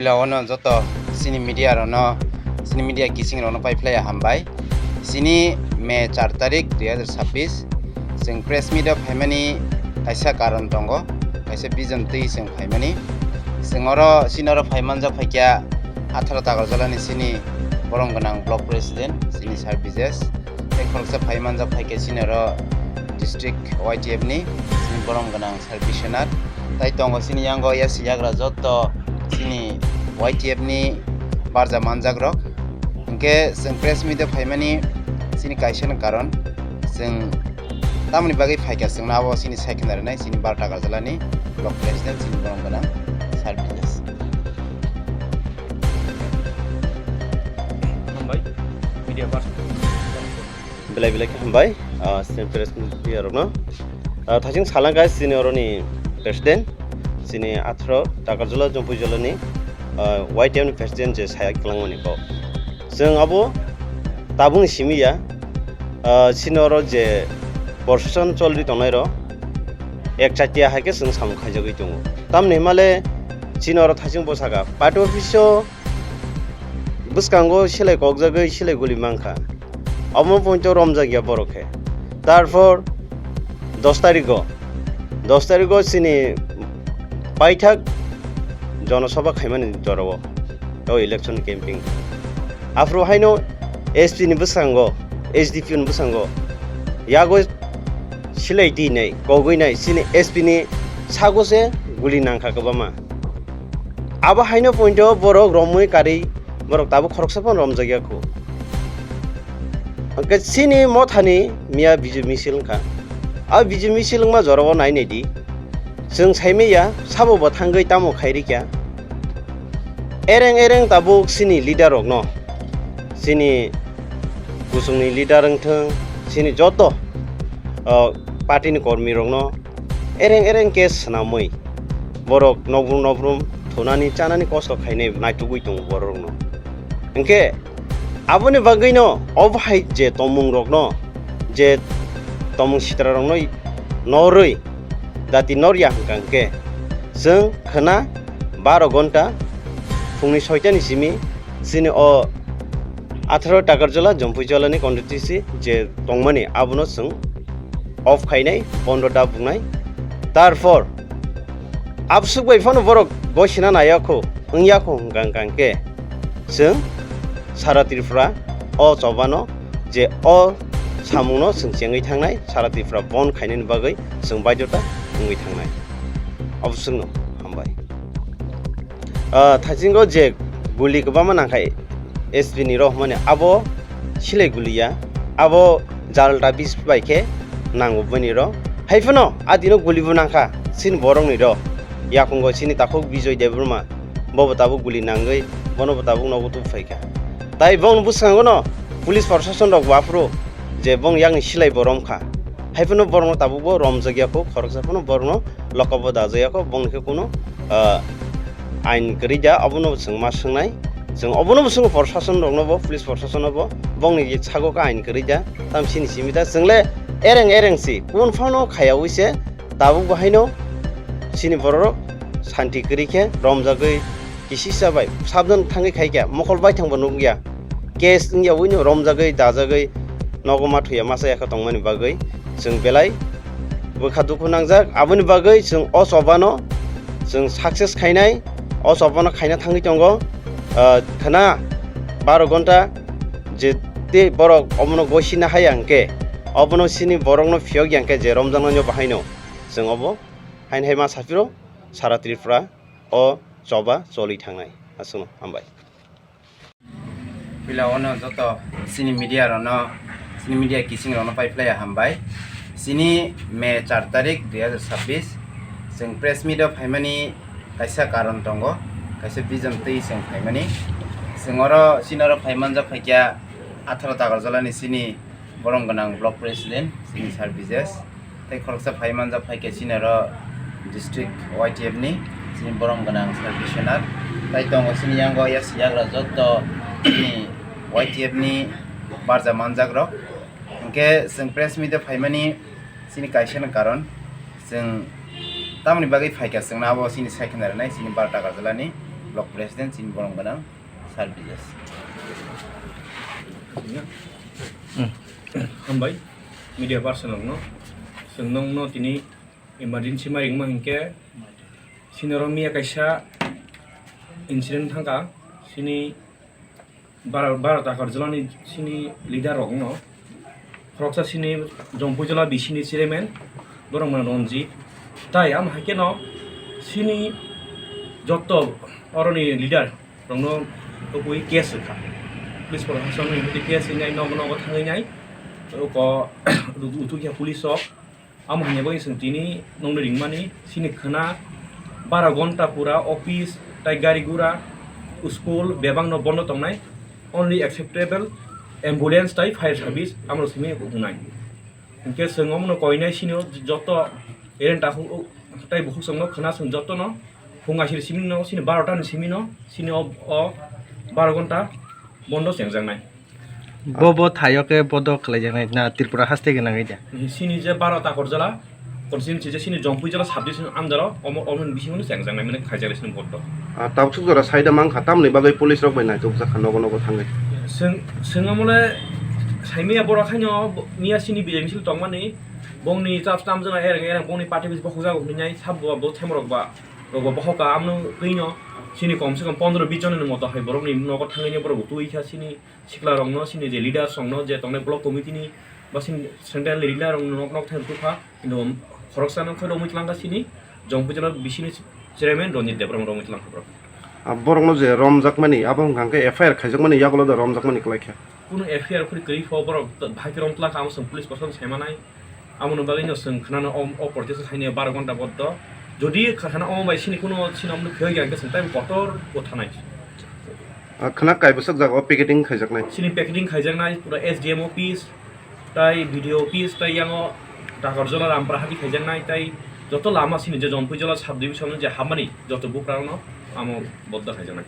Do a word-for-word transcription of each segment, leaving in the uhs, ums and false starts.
Puila ono joto chini media rokno, chini media kising rokno pai phlai hambai. Chini May char tarik dui hazar chhabbish, chwng press meet o phaimani kaisa karon tongo, kaisa vision twi chwng phaimani. Chwng oro, chini oro phaimanjak phaikha atharo Takarjalani chini borom gwnang block president, chini sir Bijesh. Tei khoroksa phaimanjak phaikha chini oro district Y T F ni chini borom gwnang sir Biswanath. Tai tongo chini yango yasi yagra joto chini Y T F ni barja manjak rok. Hinkhe chwng press meet o phaimani chini kaisa no karon, chwng tamoni bagwi phaikha chwngno abo chini secondary nai chini Baro Takarjalani block president chini borom gwnang sir Bijesh. Hambai, media person. Belai belai khe hambai, ah, chini press media rokno. Ah, thaiching salang guys, chini oroni president, chini atharo Takarjala Jompuijala ni, ah, Y T F ni president je saya kwlangmani kok. Chwng abo tabukni simi ya, ah, chini oro je procession cholri tongnai rok, ek chatiya hai khe chwng samung khaijagwi tongo. Tamni himale chini oro thaiching bwsakha party office o bwskango silai kokjagwi silai guli mankha. Omo point o romjak ya borok khe. Tarpor dos tarigo, dos tarigo chini paithak jonosabha khaimani jorao, o election camping. Aphuru haino S P ni bwskango, S D P O ni bwskango yago silai twi nai, kogwi nai, chini S P ni sago se guli nangkha kwbangma. Abo haino point o borok romwi karwi borok tabuk khoroksa phano romjak ya kho. Hwnkhe chini mothani miya Bijui misil wngkha. A Bijui misil wngma jorao nai nai di. Chwng saimanya sabo bo thangwi tamo khai rikha. Ereng ereng tabuk chini leader rokno, chini kuchungni leader wngthwng, chini joto, o, party ni kormi rokno ereng ereng khe swnamwi borok nokbrum nokbrum thunani chanani kosto khainai naitugwi tongo borokno. Hinkhe aboni bagwino obo hai je tongmung rokno, je tongmung sitra rokno norwi dati norya hwnkha hinkhe chwng khwna baro gonta phungni soitani simi chini o atharo Takarjala Jompuijala ni constituency je tongmani abono chwng off khainai, bondo da bungnai. Tarpor absuk bai phano borok gosina naiya kho, wngya kho hwnkha hwnkha khe chwng sara Tripura o chobano je o samungno chwng chengwi thangnai, sara Tripura bon khainani bagwi chwng baidota wngwi thangnai. Absukno hambai. Ah, thaisingo je guli kwbangma nangkha S P ni rok hwnmani abo silai guli ya, abo jalta bis bai khe nango bini rok. Hai phano a dino guli bo nangkha chini borok ni rok. Yakungo chini takhuk Bijoy Debbarma, bobo tabuk guli nangwi bono bo tabuk nogo tubu phaikha. Tai bongni bwskango no police proshashan rok bo aphuru je bong yakni silai bo romkha. Hai phano borokno tabuk bo romjak ya kho, khoroksa phano borokno lokop bo dajak ya kho, bongni khe kuno, ah, ain kwrwi da, obono bo chwng ma swngnai. Chwng obono bo swngo proshashan rokno bo, police proshashan no bo, bongni je sago khe ain kwrwi da, tamsini simi da. Chwng le ereng ereng si, kun phano khayaui se, tabuk bo haino chini borok rok santi kwrwi khe romjagwi kisisa bai sabdan thangwi khai khe mokol baithang bo nukya. Case wngya uino romjagwi dajagwi nogo ma thuya masa yakha tongmani bagwi chwng belai bwkha dukhu nangjak. Aboni bagwi chwng o chobano chwng success khainai, o chobano khaina thangwi tongo. Ah, khwna baro gonta je tei borok omono gosina haya hwnkhe, obono chini borokno phiyok ya hwnkhe je romjaknai no bahaino chwng obo haino hai ma saphiro sara Tripura o choba choli thangnai. Aswkno hambai. Puila ono joto chini media rokno, chini media kising rokno pai phlai hambai. Chini May char tarik dui hazar chhabbish, chwng press meet o phaimani kaisa karon tongo, kaisa vision twi chwng phaimani. Chwng oro, chini oro phaimanjak phaikha atharo Takarjalani chini borom gwnang block president, chini sir Bijesh. Tei khoroksa phai manjak phai khe chini oro district Y T F ni chini borom gwnang sir Biswanath. Tai tongo chini yango yasi yagra joto chini Y T F ni barja manjak rok. Hinkhe chwng press meet o phaimani chini kaisa no karon, chwng tamoni bagwi phaikha chwngno abo chini secondary nai chini Baro Takarjalani Block President chini borong gwnang Sir Bijesh. Hambai media person rokno, chwng nongno tini emergency ma ringma hinkhe, chini oro miya kaisa incident thangkha, chini Baro, Baro Takarjala ni chini leader rok no, khoroksa chini Jompuijala B C ni chairman, borok mano Ranjit, tai am hai kheno chini joto oroni leader rok no tubui case rwkha, police proshasoni hwnkhe case rinai nogo nogo thangwi nai, oko utukya police rok. Amo hwnwi bagwi chwng tini nongni ringmani, chini khwna bara gonta pura office tai gari gura, school bebak no bondo tongnai, only acceptable ambulance tai fire service amoro simi wngnai. Hinkhe chwng omono koinai chini joto ereng takhuk tai bukhuk chwngno khwna chwng jotono phung aisir simi no chini barota ni simi no chini o, o bara gonta bondo chengjaknai. Bo, bo thaio khe bodo khlaijaknai na Tripura haste gwnangwi da? Chini je Baro Takarjala constituency je chini Jompuijala subdivision under o omo, omo ni bisingo no chengjaknai mane khaijaknai chini bodo. Ah, tabuk suk jora saida mankha, tamni bagwi police rok bai naitukjak kha nogo nogo thangwi. Chwng, chwng amole saimaya borok haino miya chini bijai misil tongmani bongni chap tam jana ereng ereng bongni party bis bokhok jago hwnwi nai sabo bo themrok ba rok bo bokhok ka amno twi no chini kom se kom pondro bis jona ni moto hai borok ni nogo thangwi borok twi kha chini sikla rokno, chini je leaders rokno, je tongnai block committee ni ba chini central ni leader rokno nok nok thang tupha, kintu khoroksa no khoi romwi tlangkha chini Jompuijala B C ni chairman Ranjit Debbarma romwi tlangkha borok. Ah, borokno je romjakmani, abo hwnkha khe F I R khaijakmani yagulo da romjakmani kwlai khe? Kunu F I R khuri kwrwi pho borok bahai khe rom tlangkha, amo chwng police proshasano saimanai. Amoni bagwi no chwng khwnano o, o protest haino baro ghonta boddo. Jodi khana omo bai sini kuno sini omo phiyok ya hwnkhe chwng tai kotor bo thanai. Ah, khwna kaibwswk jaga o picketing khaijaknai? Sini picketing khaijaknai pura S D M office, tai B D O office, tai yango Takarjala Rampara hati khaijaknai, tai joto lama sini je Jompuijala sub division je habmani joto bukrano amo boddo khaijaknai.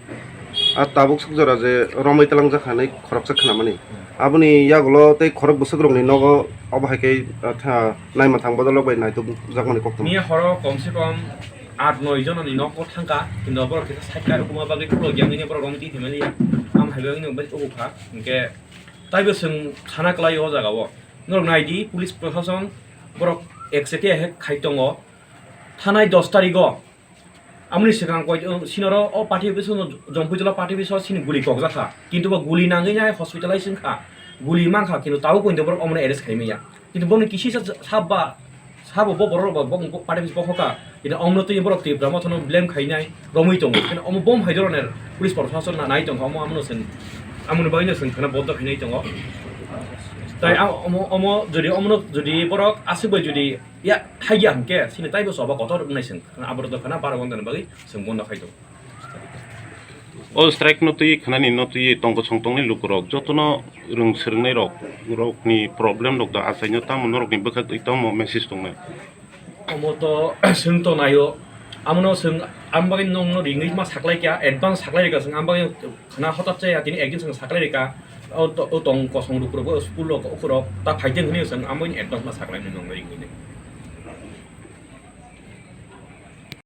Ah, tabuk suk jora je romwi tlangjak hinwi khoroksa khwnamani. Aboni yagulo tei khorok bwswk rokni nogo obo hai khe, ah, tha-, naima thang bodol rok bai naituk jakmani kok tong. Miya horo kom se kom aat noi jonani nogo thangkha, kintu borok kisa side kai ukuma bagwi khulok yang nini borok romwi twi thwimani ya. Am hai bagwi no bai ubu kha, hinkhe taibo chwng sana kwlai o jaga o. Norok nai di, police proshashan borok ek chete hai khai tongo. Thanai dos tarikh o Amoni swkang koi, uh, sinoro o party office no, Jompuijala party office o sini guli kokjak kha. Kintu bo guli nangwi nai hospitalize wngkha. Guli mankha, kintu tabuk pointo borok omono arrest khaimaya. Kintu boni kisisa sab ba, sabo bo borok ba, bo party office bokhokha. Kintu omono twi borok Tipra Motha no blame khainai, romwi tongo. Kintu omo bom hai dhoroner police proshashan na nai tongkha, omo amono sen, amoni bagwi no sen khana boddo khainai tongo. Tai a-, omo, omo jodi omono jodi borok aswk bai jodi ya thaiya hwnkhe sini taibo choba kotor wngnai sen. Aborok dophano baro ghonta ni bagwi chwng bondo khai tongo. O strike no twi khwnani no twi tongkosong tongnai lukurok jotono rwng swrwngnai rok, rokni problem rok da achaino tamo norokni bwkhak twi tamo message tongnai? Omo to chwng to naio, amono chwng ang bagwi nongno ringwi ma saklai kha, advance saklai rwkha chwng ang bagwi khwna hotat chaya tini ekdin chwng saklai rwkha. O to, o tong kosong lukurok o school rok ukurok ta phaiteng hwnwi chwng ang bagwi advance ma saklai nongno ringwi.